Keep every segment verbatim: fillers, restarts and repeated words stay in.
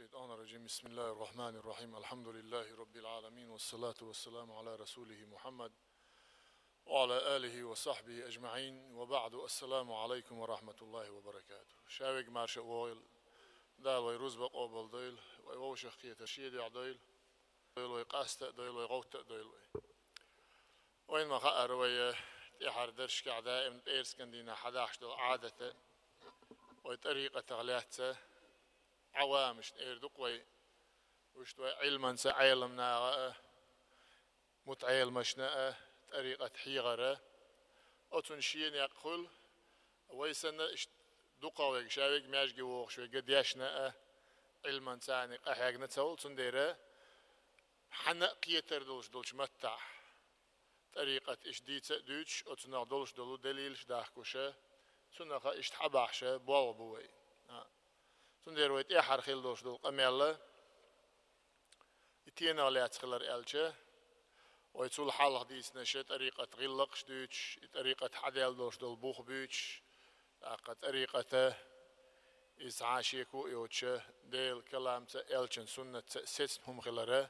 الشيطان الرجيم. بسم الله الرحمن الرحيم. الحمد لله رب العالمين، والصلاة والسلام على رسوله محمد وعلى آله وصحبه أجمعين، وبعد. السلام عليكم ورحمة الله وبركاته. Ша вега марша вогӀийла, Дала вай рузба къобал дойла, вай вовшах кхетар шен дуьхьа дойла, дойла вай къаста а дойла, вай гӀовтта а дойла вай. Вайна ма хаъара, вай тӀаьхьара дарсашкахь даим пӀераскан дийнахь хьадахьаш долу Ӏадат а, вай тӀарикъатах лаьцна Ӏавамашна эр ду-кх вай, вуьшта вай Ӏилманца Ӏеламнаха а, мутаӀеламашна а тӀарикъат хьехар а. Оцунна шен некъ хуьлу, вай санна иштта дукхах вега, ша вега маьждиге вогӀуш вега дешна а, Ӏилманца царна къахьегна ца волу, цундела хьанна а кхетар долуш долчу маттахь, тӀарикъат иштта дийца а дуьйцуш, оцунах долуш долу далилаш дахкуша, цунах иштта хьабахьаша болх бу вай. А. Цундела вай тӀаьхьара хила долуш долу къамел а, и тенах лаьцна хилар аьлча, вай цул хьалха дийцинарш а тӀарикъат гӀиллакхаш дуьйцуш, и тӀарикъат хьадаьлла долуш долу бух буьйцуш, тӀаккха тӀарикъат а, иза цхьа а шеко а йоцуша, Делан каламца а, элчан суннатца а сецна хӀума хилар а,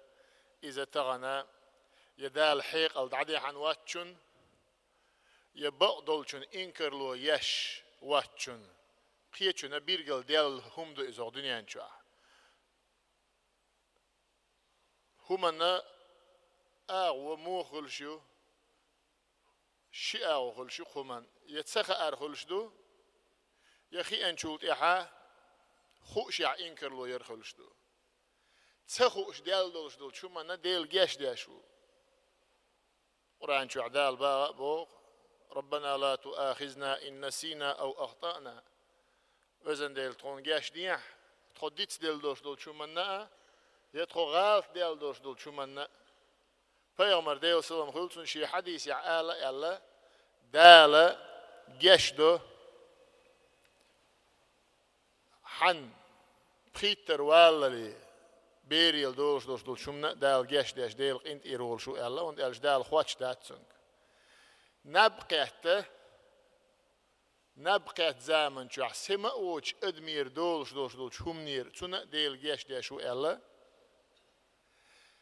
иза тахана я Дала хьекъал дӀадехьна воцчунна, я бакъдолчун инкарло еш воцчунна, кхечунна билггал даьлла хӀума ду иза хӀокху дуьнен чохь. ХӀуманна агӀо муха хуьлуш ю? Ши агӀо хуьлуш ю хӀуманна: я ца хаар хуьлуш ду, я хиъначул тӀаьхьа хуушехь инкарло яр хуьлуш ду. Ца хууш даьлла долуш долчу хӀуманна Дела гечдеш ву. Къуръан чохь Дала баха а боху: «ربنا لا تؤاخذنا إن نسينا أو أخطأنا». Везан Дела, тхуна гечдехьа, тхо дицделла долуш долчу хӀуманна а, я тхо гӀалат даьлла долуш долчу хӀуманна а. Пайхамар, Делан салам хуьлда цунна, шен хьадисехь ала а аьлла: Дала гечдо хьан пхийттара валлале, берийла долуш долуш долчу хӀуманна а Дала гечдеш, Дела къинтӀера волуш ву аьлла, хӀунда аьлча Дала хоттуш дац цуьнга. Наб кхетта, наб кхетта заман чохь сема а воцучу адамера долуш долуш долчу хӀуманера, цунна а Дела гечдеш ву аьлла.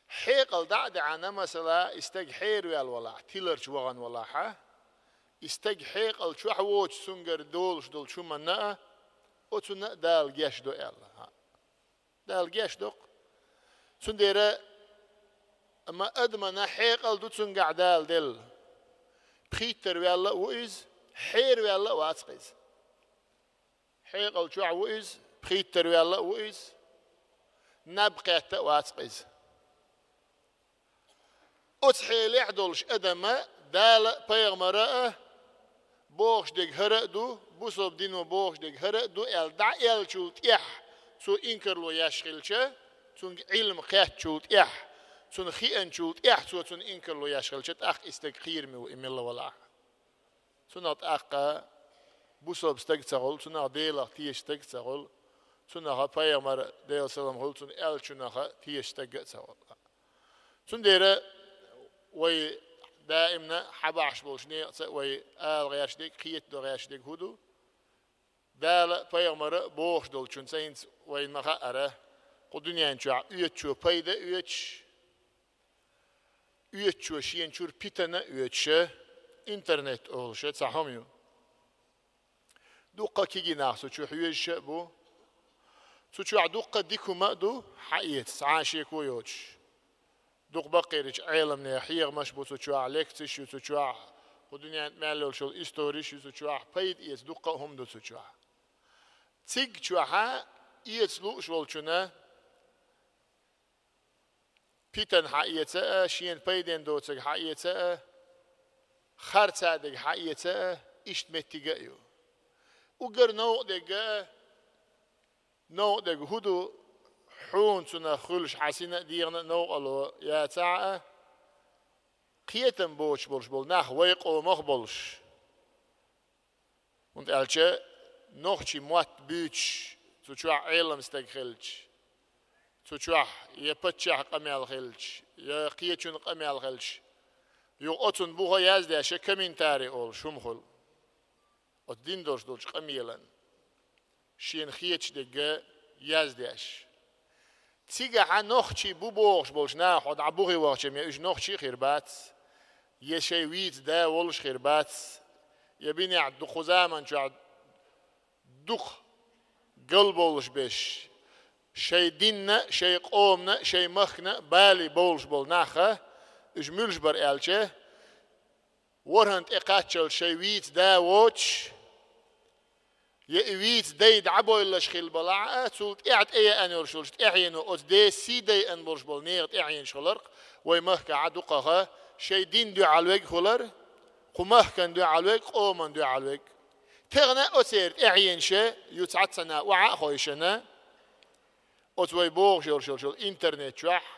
Хьекъал дӀа а даьхьна, масала, и стаг хьераваьлла валахь, тиларчу вахана валахьа, и стаг хьекъал чохь воцуш цуьнгара долуш долчу хӀуманна а, оцунна а Дала гечдо аьлла. Дала гечдо-кх. Цундела, амма адамана хьекъал ду цуьнгахь Дала делла. Пхийттара ваьлла а ву иза, хьераваьлла а вац-кх иза. Хьекъал чохь ву иза, пхийттара ваьлла а ву иза, наб кхетта а вац-кх иза. Оцу хьелехь долуш адама Дала а, пайхамара а бохуш дерг хӀара а ду, бусалба дино бохуш дерг хӀара а ду аьлла дӀа аьллачул тӀаьхьа цо инкарло еш хилча, цуьнга Ӏилма кхеттачул тӀаьхьа, цунна хиъначул тӀаьхьа цо цунна инкарло еш хилча, тӀаккха и стаг кхераме ву, и милла валахь. Цунах тӀаккха бусалба стаг ца хуьлу, цунах Делах тешаш стаг ца хуьлу, цунах пайхамар, Делан салам хуьлда цунна, аьллачунах тешаш стаг а ца хуьлу. Цундела вай даимна хьабахьаш болчу некъаца а вай ала гӀерташ дерг, кхетадо гӀерташ дерг хӀун ду? Дала а, пайхамара а бохуш долчунца хӀинца вайна ма хаъара, кху дуьнен чохь оьцучо пайда а оьцуш, оьцучо шена чуьра питана а оьцуша, интернет олуша цхьа хӀума ю. Дуккха кегий нах цу чу хьоьжуша а бу. Цу чохь дуккха дика хӀума а ду, хьаэца, цхьа а шеко йоцуш. Дукха баккхийчу Ӏеламнехан хьехамаш а бу цу чохь, лекцеш а ю цу чохь, кху дуьнен тӀе мел йолуш йолу историш а ю цу чохь, пайда эца дуккха а хӀума ду цу чохь. Цигга чохьа эца лууш волчунна питана хьаэца а, шена пайден доцург хьаэца а, харцадерг хьаэца а, иштта меттиг а ю. Уггар новкъа дерг а, новкъа дерг хӀун ду, хьуна цунах хуьлуш хьан сина а, дегӀана а новкъарло яцахь а, кхетам боцуш болуш болу нах вай къомах а болуш. ХӀунда аьлча нохчийн мотт буьйцуш, цу чохь Ӏелам стаг хилча, цу чохь я паччахьан къамел хилча, я кхечун къамел хилча, юха оцунна буха яздеш я комментарий олуш хӀума хуьлу. Оцу дина долуш долчу къамелан шена хеташ дерг яздеш. Цигахьа нохчий бу бохуш болчу наха хьо дӀа бухе вахча, я уьш нохчий хир бац, я шайн вийца да волуш хир бац, я бинехь ду-, кху заман чохь дукха галбовлуш беш, шайн динна, шайн къомана, шайн махкана балий бовлуш болу наха, уьш муьлш бара аьлча, ворхӀан тӀе кхаччалц шайн вийца да воцуш, я и вийца дай дӀабойллаш хилла балахь а, цул тӀаьхьа тӀееана йолуш йолчу тӀаьхьено оцу ден сий дайъан болуш болу нехан тӀаьхьенаш хиларх, вай махкахь а дукхаха шайн дин дуьхьал вег хилар, кху махкан дуьхьал вег, къоман дуьхьал вег. Тахана оцеран тӀаьхьенаша ю цхьаццана охьа а хойшина, оцу вай бохуш йолуш йолчу интернет чохь,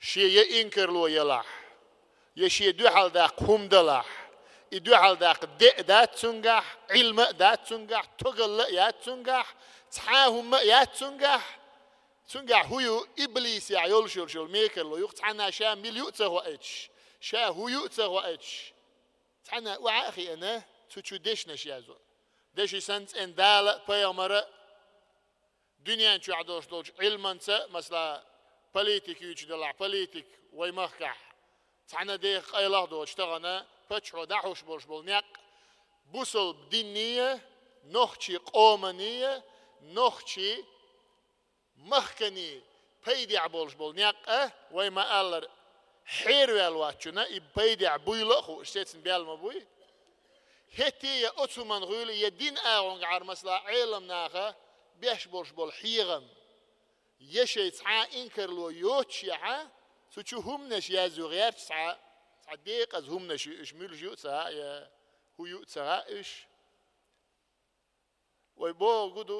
шен я инкарло ялахь, я шен дуьхьал даккха хӀума далахь, и дуьхьал даккха де а дац цуьнгахь, Ӏилма а дац цуьнгахь, тогалла а яц цуьнгахь, цхьа а хӀума а яц цуьнгахь, цуьнгахь хӀун ю, иблисехь йолуш йолуш йолу мекарло ю-кх, цхьанна ша мила ю а ца хоуьйтуш, ша хӀун ю а ца хоуьйтуш. Цхьанна охьа а хиъна, цу чу дешнаш язо. Деши санна цӀена Дала а, пайхамара а, дуьнен чохь долуш долчу Ӏилманца а, масала, политик юьйцуш делахь, политик вай махкахь цхьана деха къайлах а доцуш тахана паччахьо дӀахьуш болуш болу некъ бусалба динние, нохчий къомание, нохчий махкане пайдехь болуш болу некъ а, вай ма-аллара, хьераваьлла вацчунна и пайдехь буйла а хууш, сецна бел ма буй. ХӀетте я оцу хӀуманна хуьйла, я дин агӀонгахьара, масала, Ӏелам наха беш болуш болу хьехам, я шайн цхьа а инкарло йоцушехьа, цу чу хӀуманаш язъю гӀерташ цхьа, цхьа декъаза хӀуманаш ю уьш, муьлш ю а ца хаьа, я хӀун ю а ца хаьа уьш. Вай бохург ду,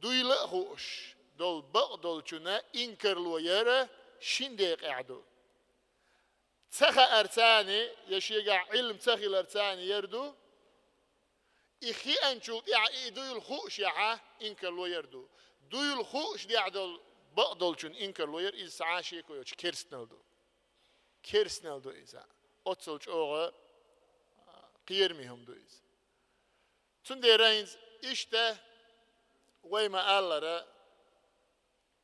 дуйла а хууш долу бакъдолчунна инкарло яра шин декъехь ду. Ца хаарца а, я шегахь Ӏилма ца хиларца а яр ду. И хиъначул тӀаьхьа и дуйла хуушехьа, инкарло яр ду. Дуйла хуушехь долу бакъдолчунна инкарло яр, иза цхьа а шеко йоцуш керстанал ду. Керстанал ду иза. Оццул чӀогӀа, а, кхераме хӀума ду иза. Цундела хӀинца иштта вай ма-аллара,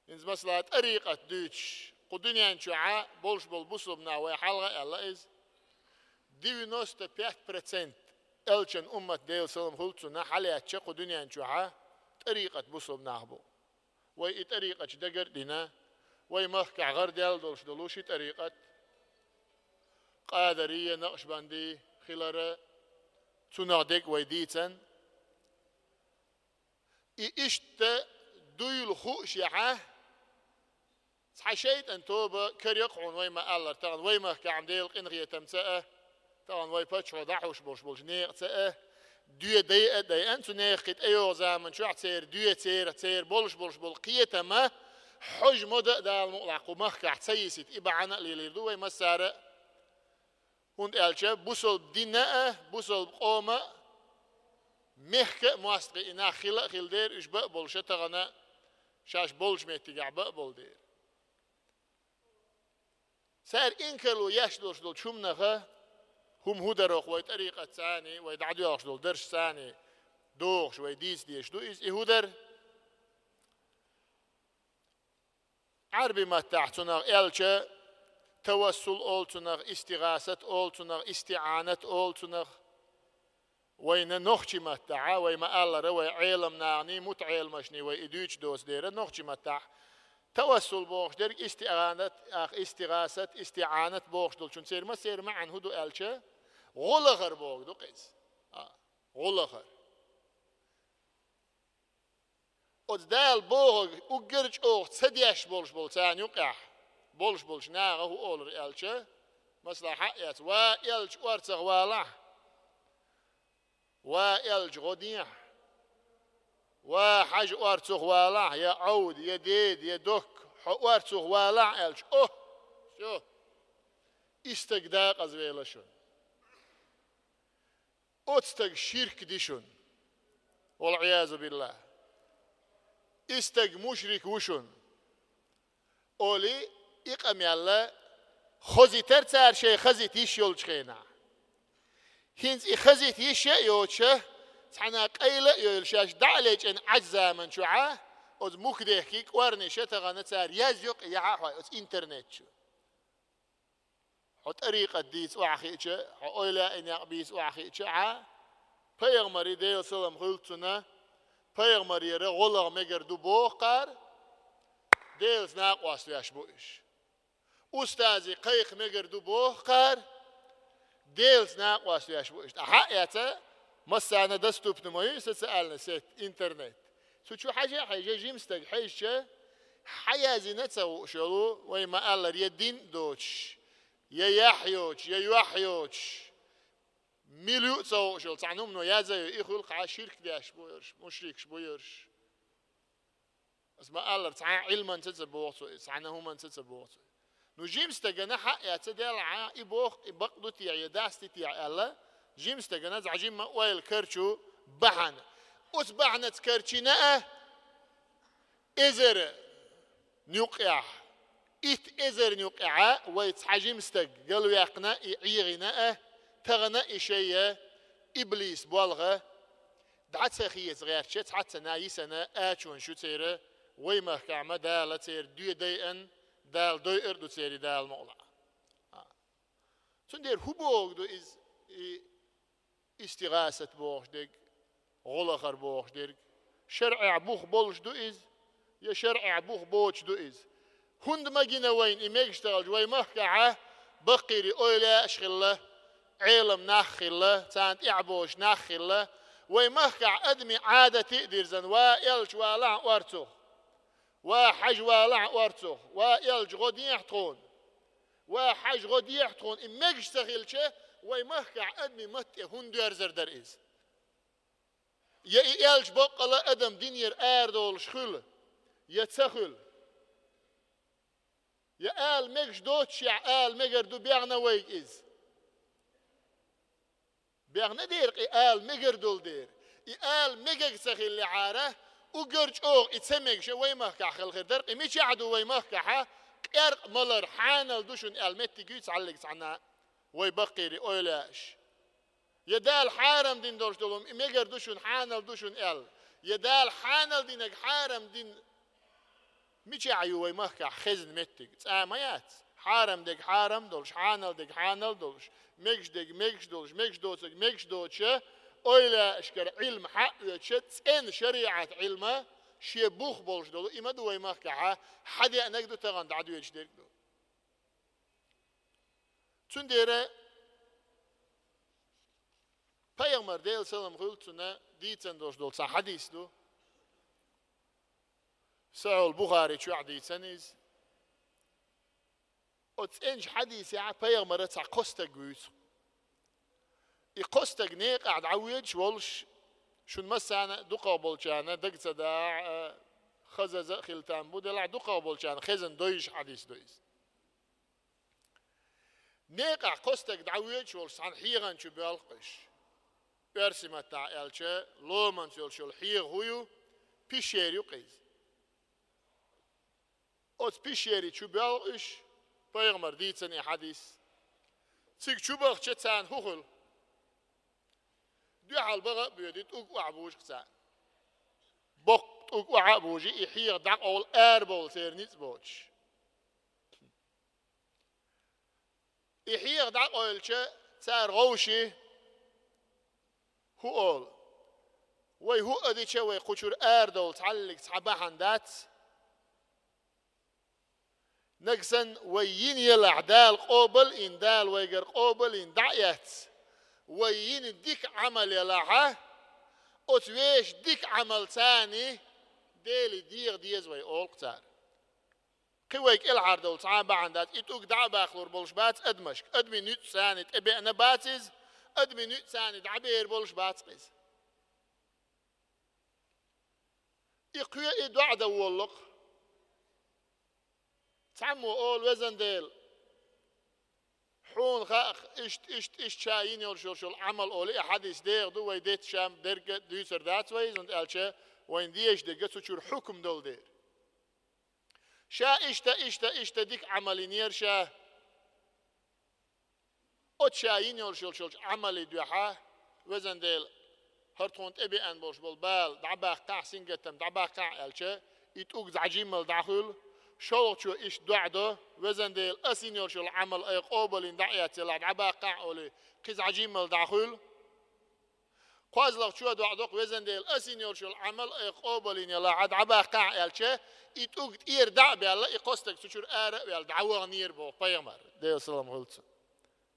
хӀинца, масала, тӀарикъат дуьйцуш, кху дуьнен чохьа болуш болу бусалба нах, вай хьалха а аьлла иза, девяносто пять процент элчан уммат, Делан салам хуьлда цунна, хьалаьцча кху дуьнен чохьа тӀарикъат бусалба нах бу. Вай и тӀарикъаташ дагар а дина, вай махкахь гӀардаьлла долуш долу ши тӀарикъат, Къадария, Накъшбандия хилара, цунах дерг вай дийцан. И иштта дуйла хуушехьа, цхьа шайтӀан тоба карайо-кх хьуна, вай ма-аллара, тахана вай махкахь-м Делан къинхетамца а, тахана вай паччахьо дӀахьуш болуш болчу некъаца а, доь дайа а дайан, цу нехан кхин тӀейогӀу заман чохь церан доь, церан, церан болуш болуш болу кхетам а, хьожа мода а Дала мукъалахь кху махкахь ца йисийта, и бахьана а лелийр ду вай массара а. ХӀунда аьлча бусалба дина а, бусалба къома а, мехка а мостагӀий и нах хила а хила дера, уьш бан а болуш а тахана, шаьш болчу меттигехь бан а болу дера. Цара инкарло еш долуш долчу хӀуманаха, хӀума хӀун даро-кх вай тӀарикъатца а, вай дӀадоьлхуш долу дарсца а дохуш, вай дийца дезаш ду иза, и хӀун дара? Ӏарби маттахь цунах аьлча, тавассул олу цунах, истигӀасат олу цунах, истиӀанат олу цунах. Вайна нохчи маттахьа, вай ма-аллара, вай Ӏелам наханий, мутаӀеламашний вай и дуьйцуш доцу дера, нохчи маттахь тавассул бохуш дерг, истиӀанат, ах, истигӀасат, истиӀанат бохуш долчун церан массеран маьӀна хӀун ду аьлча, гӀо лахар бохург ду-кх иза. А, гӀо лахар. Оцу Дала бохург уггар а чӀогӀа ца деш болуш болу царна юкъехь болуш болчу наха хӀун олура аьлча, масала, хьаъ эцна, ва элча, орцах валахь, ва элча, гӀо дехьа, ва хьажа, орцах валахь, я Ӏовда, я деда, я докка, хьо орцах валахь аьлча, о, всё, и стаг декъаза вела шуна. Оцу стага ширк ди шуна. ВалӀиязу биллахӀ. И стаг мушрик ву шуна. Олий, и къамел хозийтара цара шайн хазийта йиш йолчу хенахь. ХӀинца и хазийта йиш а йоцуша, цхьана къайла а йойла шаьш дӀа а лечкъина Ӏачу заман чохьа, Оцу мухь дехкий кӀорни шатагӀана цара язйо-кх яхьа хьой оцу интернет чу. Хьо тӀарикъат дийца охьахиъча, хьо ойла а и некъ бийца охьахиъча, Ӏа, пайхамаре, Делан салам хуьлда цунна, пайхамарера гӀо лаха мегар ду боху кхара, Делаца накъост веш бу уьш. Устазе кхайкха мегар ду боху кхара, Делаца накъост веш бу уьш. ТӀаккха хьа а эца, массарна доступна ма ю социальный сеть, интернет. Цу чу хьажа а хьежа, жима стаг хьежча, хьан язйина а ца хууш йолу, вай ма-аллара, я дин а доцуш, я яхь йоцуш, я юьхь йоцуш, мила ю а ца хууш йолу цхьана хӀумано язйо, и хуьлу кхара ширк деш бу ерш, мушрикаш бу ерш. Ас ма-аллара, цхьана Ӏилманца а ца боху цо иза, цхьана хӀуманца а ца боху цо иза. Ну, жима стагана хьа а эца, делахь а, и боху, и бакъ ду техьа, я дац ди техьа аьлла, жима стагана цхьа жимма ойла карчо бахьана. Оцу бахьанаца карчийна а, эзар юккъехь, итт эзар юккъехь а вай цхьа жима стаг галваьккхина, и Ӏехийна а, тахана и шайя иблис болх а, дӀа ца хеза гӀертача, цхьацца на йисана ачонаш ю церан, вай махкахь ма Дала церан доь дайъина, Дала дойур а ду церан, Дала мукъалахь. Цундела хӀун бохург ду иза, и истигӀасат бохуш дерг, гӀо лахар бохуш дерг? ШарӀехь бух болуш ду иза, я шарӀехь бух боцуш ду иза? ХӀунда ма гина вайна и мегаш ца хилча, вай махкахь баккхийра эвлаяаш хилла, Ӏелам нах хилла, царна тӀаьхьабозуш нах хилла, вай махкахь адамийн Ӏадате а дирзина, ва элча, валахьа орцах, ва хьажа, валахьа орцах, ва элча, гӀо дехьа тхуна, ва хьажа, гӀо дехьа тхуна, и мегаш ца хилча, вай махкахь адамийн матта тӀе хӀунда доьрзур дара иза? Я и элча баккъала адам динера арадолуш хуьлу, я ца хуьлу? Я ала мегаш доцушехь ала мегар ду бехна вайга иза? Бехна дера-кх и ала мегар долу дера. И ала мегаг ца хиллехьара, уггар чӀогӀа и ца мегаш вай махкахь хила хир дара-кх. И мичахь ду вай махкахь, къеркъа малар хьанал ду шуна аьлла меттиг юй цхьаллиг цхьанна вай баккхийра эвлаяаш? Я Дала хьарам дина долуш долу хӀума и мегар ду шуна, хьанал ду шуна аьлла, я Дала хьанал динарг хьарам дина мичахь ю вай махкахь хезна меттиг? Цкъа а ма яц. Хьарам дерг хьарам долуш, хьанал дерг хьанал долуш, мегаш дерг мегаш долуш, мегаш доцург мегаш доцуша, эвлаяашкара Ӏилма хьаоьцуша, цӀена шариӀат Ӏилма шен бух болуш долу, и ма ду вай махкахь хьадеанарг ду, тахана дӀадоьдуш дерг ду. Цундела пайхамар, Делан салам хуьлда цунна, дийцина долуш долу цхьа хьадис ду. Сахьихь Бухари чохь дийцина иза. Оцу цӀеначу хьадисехь пайхамара цхьа кхо стаг вуьйцу. И кхо стаг некъахь дӀавоьдуш волуш, шуна массарна а дукхах болчарна дага ца дахь а, хазаза а хила там бу, делахь дукхах болчарна хезна дойуш хьадис ду иза. Некъахь кхо стаг дӀавоьдуш волуш цхьана хьехана чу боьлху уьш. Оьрсийн маттахь аьлча, ломанца йолуш йолу хьеха хӀун ю, пещера ю-кх иза. Оцу пещери чу боьлху уьш, пайхамар дийцина и хьадис. Цига чу бахча царна хӀун хуьлу? Дуьхьал баха а боьду, тӀулг охьабужу-кх царна. Боккха тӀулг охьа а бужий, и хьеха дӀакъовла арабовла церан ницкъ боцуш. И хьеха дӀакъовлуча, цара гӀовший хӀун олу? Вай хӀуъа дича, вай кху чуьра арадовла цхьаллиг цхьа бахьана дац. Нагахь санна вай йина елахь, Дала къобал а йина, Дала вайгара къобал а йина дӀа а эцна, вай йина дика Ӏамал елахьа, оцу вешан дика Ӏамалца Деле деха деза вай, олу-кх цара. Кхин вай кӀелхьардовла цхьа а бахьана дац, и тӀулг дӀа а бахлур болуш бац адамашка, адамийн ницкъаца тӀебеана бац иза, адамийн ницкъаца дӀабер болуш бац-кх иза. И кхоъ и доӀа дан воллу-кх. Цхьаммо олу: «Везан Дела, хьуна хаьа-кх, иштта, иштта, иштта ша йина йолуш йолуш йолу Ӏамал», олий, и хьадис деха ду, вай детташ а, дерг а дуьйцур дац вай, хӀунда аьлча вайна дезаш дерг цу чуьра хьукам долу дела. Ша иштта, иштта, иштта дика Ӏамал йинера ша. Оцу ша йина йолуш йолчу Ӏамалан дуьхьа, везан Дела, хӀара тхуна тӀебеана болуш болу бала дӀабаккхахьа, сингаттам дӀабаккхахьа аьлча, и тӀулг зӀажиммал дӀахуьлу, шолгӀачо иштта доӀа до: «Везан Дела, ас йина йолуш йолу Ӏамал айхьа къобалйина дӀа а эцна, дӀабаккхахьа», олий, кхин зӀажиммал дӀахуьлу. КхозлагӀчо доӀа до-кх: «Везан Дела, ас йина йолуш йолу Ӏамал айхьа къобалйина, дӀабаккхахьа», аьлча, и тӀулг тӀера дӀа а баьлла, и кхо стаг цу чуьра ара а ваьлла, дӀаваханера боху пайхамар, Делан салам хуьлда цунна,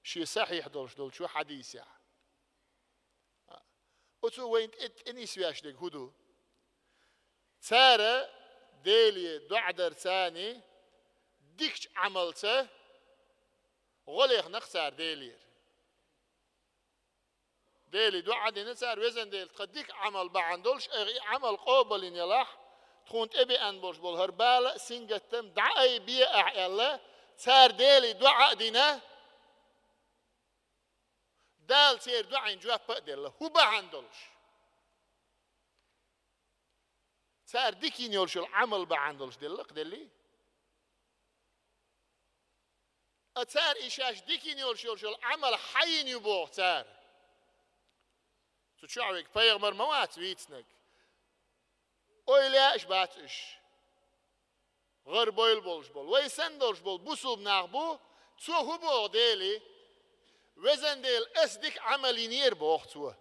шен сахьихь долуш долчу хьадисехь. Оцо вайна тӀе, тӀе нисвеш дерг хӀун ду? Цара Деле доӀа дар царний дикачу Ӏамалца гӀо лехнарг цара Делера. Деле доӀа дина цара: «Везан Дела, тхан дика Ӏамал бахьана долуш, айхьа и Ӏамал къобалйина, тхуна тӀебеана болуш болу хӀара бала а, сингаттам дӀаайбе ахьа», аьлла, цара Деле доӀа а дина, Дала церан доӀийн жоп а делла. ХӀун бахьана долуш? Цара дика йина йолуш йолу Ӏамал бахьана долуш делла-кх деллий? Ткъа цара и шаьш дика йина йолуш йолу Ӏамал хьан йина ю боху цара? Цу чохь вега пайхамар ма вац вийцинарг. Ойла а бац уьш. ГӀарабевлла болуш болу, вай санна долуш болу бусулба нах бу, цо хӀун боху Деле? «Везан Дела, ас дика Ӏамал йинера», боху цо.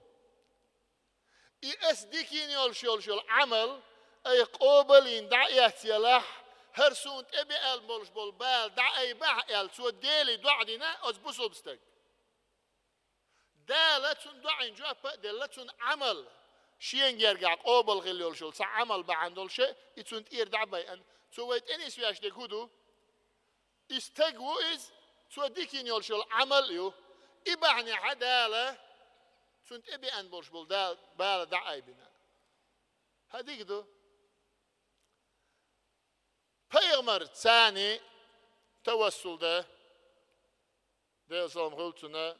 И ас дика йина йолуш йолуш йолу Ӏамал айхьа къобалйина дӀа а эцна, хӀара суна тӀебеана болуш болу бала дӀаайбахьа аьлла, цо Деле доӀа дина оцу бусулба стага. Дала цунна доӀийн жоп а делла, цунна Ӏамал, шена гергахь къобал хилла йолуш йолу цхьа Ӏамал бахьана долуш, и цунна тӀера дӀа а байъина. Цо вай тӀе нисвеш дерг хӀун ду? И стаг ву иза, цо дика йина йолуш йолу Ӏамал а ю. И бахьанехь Дала цунна тӀебеана болуш болу Дала бала дӀаайбина. ХӀан, дика ду? Пайхамарца царний тавассул дан, Делан салам хуьлда цунна,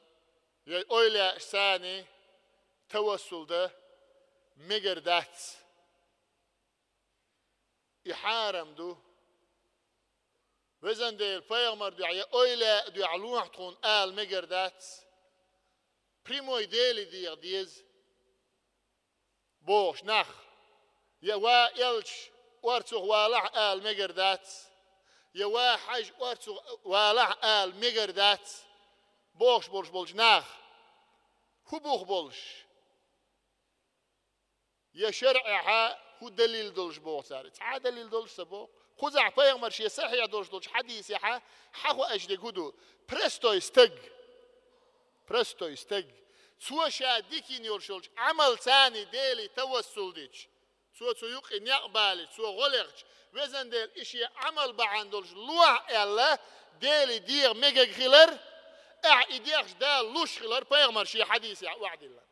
я ойла а царний тавассул дан мегар дац. И хьарам ду. «Везан Дела, пайхамар дуьхьа я ойла а дуьхьа лохьа тхуна», ала мегар дац. Прямой Деле дегӀа деза бохуш нах. Я «Ва элча, орцах валахь», ала мегар дац. Я «Ва хьаьжа, орцах валахь», ала мегар дац бохуш болуш болчу нах. ХӀун бух болуш? Я шарӀехь хӀун далил долуш боху цара? Цхьа а далил долуш ца боху. Кхузахь пайхамар шен сахьихь долуш долчу хьадисехь хьан хоуьйтуш дерг хӀун ду? Простой стаг. Простой стаг. Цо ша дика йина йолуш йолчу Ӏамалца царний Деле тавассул дича, цо цу юкъе некъ балийча, цо гӀо лехча, «Везан Дела, и шен Ӏамал бахьана долуш лохьа», аьлла, Деле дегӀа мегар хилар, ахьа и дехча Дала луш хилар пайхамар шен хьадисехь охьадиллина.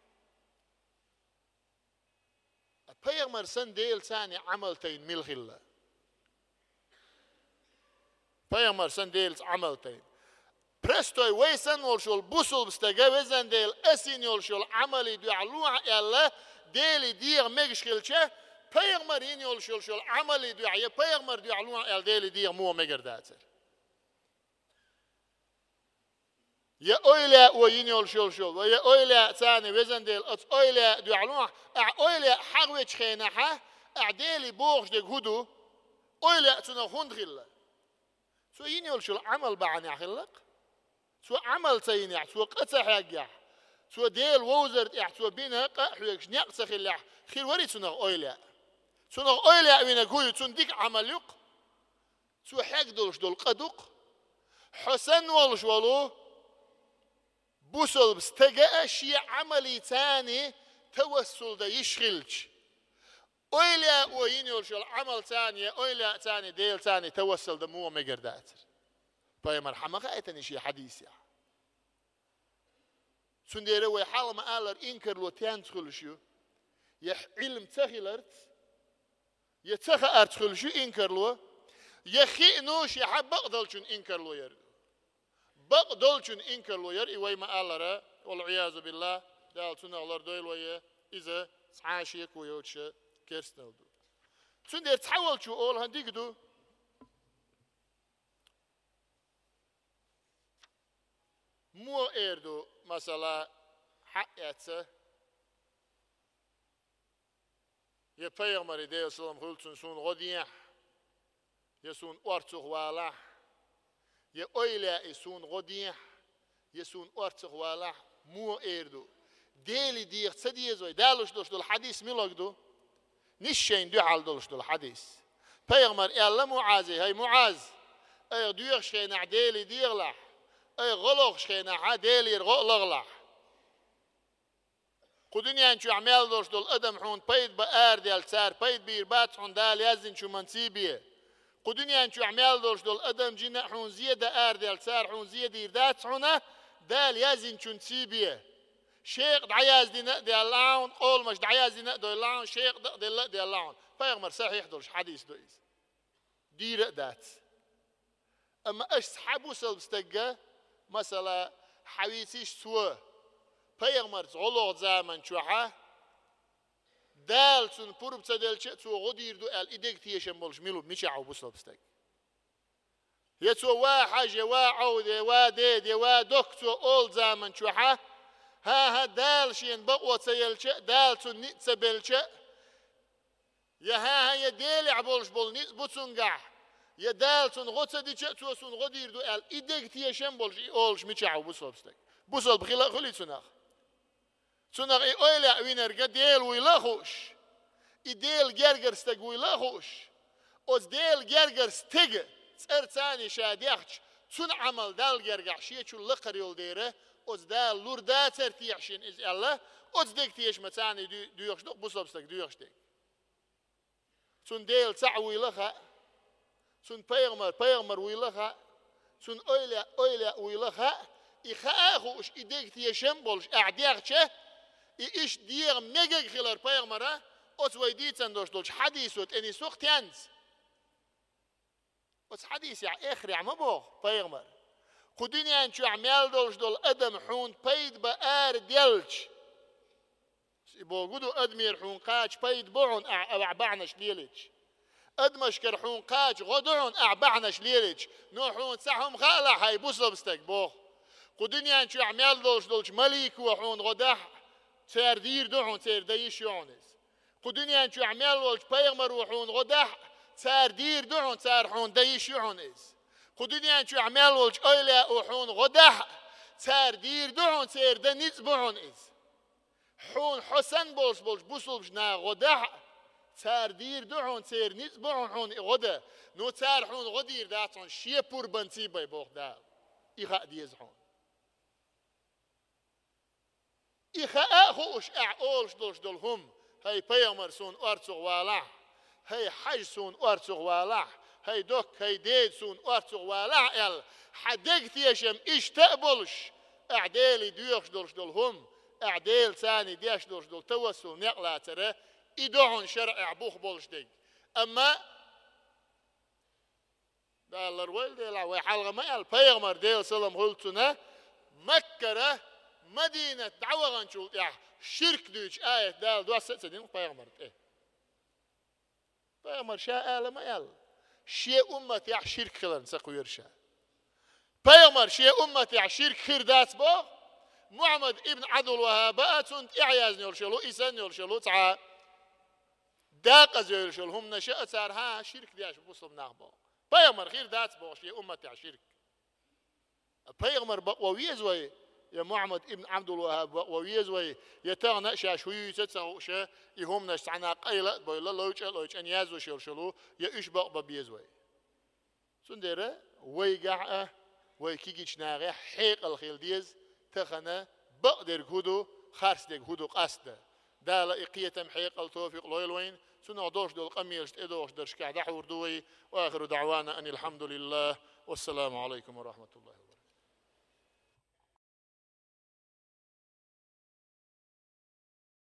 Пайхамар санна Делаца царний Ӏамал тайна мила хилла? Пайхамар санна Делаца Ӏамал тайна. Простой, вай санна волуш волу бусулба стага, «Везан Дела, ас йина йолуш йолу Ӏамале дуьхьа лохьа», аьлла, Деле дегӀа мегаш хилча, пайхамар йина йолуш йолуш йолу Ӏамале дуьхьа, я пайхамар дуьхьа лохьа аьлла, Деле дегӀа муха мегар дацара? Я ойла а йина йолуш йолуш йолу, я ойла а царна, «Везан Дела, оцу ойла а дуьхьа лохьа», ахьа ойла а хьагӀвечу хенахь, ахьа Деле бохуш дерг хӀун ду? Ойла а цунах хӀунда хилла? Цо йина йолуш йолу Ӏамал бахьанехь хилла-кх. Цо Ӏамал ца йинехь, цо къа ца хьегнехь, цо Дела вовзар тӀехь цо бина къа а хьоьгуш некъ ца хиллехь, хир варий цунах ойла а? Цунах ойла а винарг хӀун ю? Цунна дика Ӏамал ю-кх. Цо хьегна долуш долу къа ду-кх. Хьо санна волуш волу бусалба стага а шен Ӏамале царна тавассул дан йиш хилча, ойла а йина йолуш йолу Ӏамал царна я ойла а царна Дела царна тавассул дан муха мегар дацара? Пайхамар хьан ма хаийтина шен хьадисехь? Цундела вай хьалха ма-аллара, инкарло тенца хуьлуш ю: я Ӏилма ца хиларца, я ца хаарца хуьлуш ю инкарло, я хиъна шен хьан бакъдолчун инкарло яр ду. Бакъдолчун инкарло яр и вай ма-аллара, вал-Ӏиязу биллахӀ, Дала цунах лардойла вай, иза цхьа а шеко йоцуша керстанал ду. Цундела цхьаволчо олу: хӀан, дика ду. Муха эр ду, масала, хьаъ эцца, Я пайхамар, Делан салам хуьлда цунна, суна гӀо дехьа, я суна орцах валахь, я ойла и суна гӀо дехьа, я суна орцах валахь, муха эр ду? Деле деха ца деза вай? Далуш долуш долу хьадис милаг ду? Нисса шайна дуьхьал долуш долу хьадис. Пайхамар аьлла МуӀазе: «ХӀай МуӀаз, айхьа доьхуш хенахь Деле дехалахь, айхьа гӀо лохуш хенахь Делера гӀо а лахалахь». Кху дуьнен чохь мел долуш долу адам хьуна пайда бан араделча, цара пайда бийр бац хьуна Дала яздинчу хӀуманца бен. Кху дуьнен чохь мел долуш долу адам, жина а хьуна зен дан араделча, цара хьуна зен дийр дац хьуна Дала яздинчунца бен. Шекъа дӀаяздина а делла хьуна, къоламаш дӀаяздина а делла хьуна, шекъа дан а делла а делла хьуна. Пайхамар сахьихь долуш хьадис ду иза. Дийр а дац. Амма аша цхьа бусалба стагга, масала, хьан вийциш цо, пайхамарца гӀо лоху заман чохьа, Дала цунна пурба ца делча а, цо гӀо дийр ду аьлла, и дега тешам болуш мила ву, мичахь ву бусалба стаг? Я цо: «Ва хьажа, я ва Ӏовда, я ва деда, я ва докка», цо олу заман чохьа, хӀан-хӀа, Дала шена бакъо ца елча а, Дала цунна ницкъ ца белча а, я хӀан-хӀа, я Делехь болуш болу ницкъ бу цуьнгахь, я Дала цунна гӀо ца дича а, цо суна гӀо дийр ду аьлла, и дега тешам болуш, и олуш мичахь ву бусалба стаг? Бусалба хила а хуьлий цунах? Цунах и ойла а винарг Дела вуйла а хууш, и Делан гергара стаг вуйла а хууш, оцу Делан гергара стеган цӀарца ша дехча, цуьнан Ӏамал Далла гергахь шечул лакхара йолу дела, оцу Дала лур дацара техьа шена иза аьлла, оцу дега тешамца и дуьй-, доьхуш ду-кх бусалба стаг доьхуш дерг. Цунна Дела цхьаъ вуйла хаьа. Цунна пайхамар, пайхамар вуйла хаьа. Цунна ойла, ойла вуйла хаьа. И хаа а хууш, и дега тешам а болуш ахь дехча, и иштта деха мегаш хилар пайхамара, оцу вай дийцина долуш долчу хьадисо тӀе нисо-кх тенца. Оцу хьадисехь эххарехь ма боху пайхамар: «Кху дуьнен чохь мел долуш долу адам хьуна пайда бан араделча». И бохург ду, адамера хьуна кхача пайда бу хьуна ахь, ахь бахьанаш лелийча. Адамашкара хьуна кхача гӀо ду хьуна ахь бахьанаш лелийча. Но хьуна цхьа хӀума хаалахь, хӀай бусалба стаг, боху. Кху дуьнен чохь мел долуш долчу малико хьуна гӀо дахь а, цара дийр ду хьуна, церан дан йиш ю хьуна иза. Кху дуьнен чохь мел волчу пайхамаро хьуна гӀо дахь а, цара дийр ду хьуна, цара хьуна дан йиш ю хьуна иза. Кху дуьнен чохь мел волчу ойла а хьуна гӀо дахь а, цара дийр ду хьуна, церан дан ницкъ бу хьуна иза. Хьуна хьо санна болуш болчу бусалбачу наха гӀо дахь а, цара дийр ду хьуна, церан ницкъ бу хьуна, хьуна и гӀо дан. Ну, цара хьуна гӀо дийр дац хьуна, шен пурбанца бен, боху Дала. И хаа деза хьуна. И хаа а хууш ахь олуш долуш долу хӀума: «ХӀай пайхамар, суна орцах валахь! ХӀай хьажа, суна орцах валахь! ХӀай докка, хӀай деда, суна орцах валахь!» аьлла, хьан дега тешам иштта а болуш, ахь Деле доьхуш долуш долу хӀума, ахь Делаца деш долуш долу тавассул, некъ лацар, и ду хьуна шарӀехь бух болуш дерг. Амма Дала ларвойла делахь, вай хьалха ма аьлла, пайхамар, Делан салам хуьлда цунна, Маккара Мадинат дӀаваханчул тӀаьхьа ширк дуьйцуш аят Дала доссийна а ца дина пайхамар тӀе. Пайхамар ша ала ма аьлла, шен умматехь ширк хиларна ца кхоьру ша. Пайхамар шен умматехь ширк хир дац боху, Мухьаммад ибн Ӏабдул-ВахӀаба а, цунна тӀаьхьа яздина йолуш йолу, и санна йолуш йолу цхьа декъаза йолуш йолу хӀуманаш а, цара хӀан ширк деш бу бусалба нах боху. Пайхамар хир дац боху шен умматехь ширк. Пайхамар бакъо веза вай, я Мухьаммад ибн Ӏабдул-ВахӀаб бакъо веза вай, я тахана а шаьш хӀун юьйцу а ца хууш, и хӀуманаш цхьана къайла а бойла, ловчӀа а ловчӀана яздеш йолуш йолу, я уьш бакъ бан беза вай. Цундела вайгахь а, вай кегийчу нахехь хьекъал хила деза, тахана бакъдерг хӀун ду, харцдерг хӀун ду къастадан. Дала и кхетам, хьекъал, товфикъ лойла вайна, цунах долуш долу къамелаш тӀедогӀуш дарсашкахь дӀахьур ду вай. Ва ахиру даӀвана анил хьамдулиллахӀ. Вассаламу Ӏалайкум ва рахьматуллахӀи ва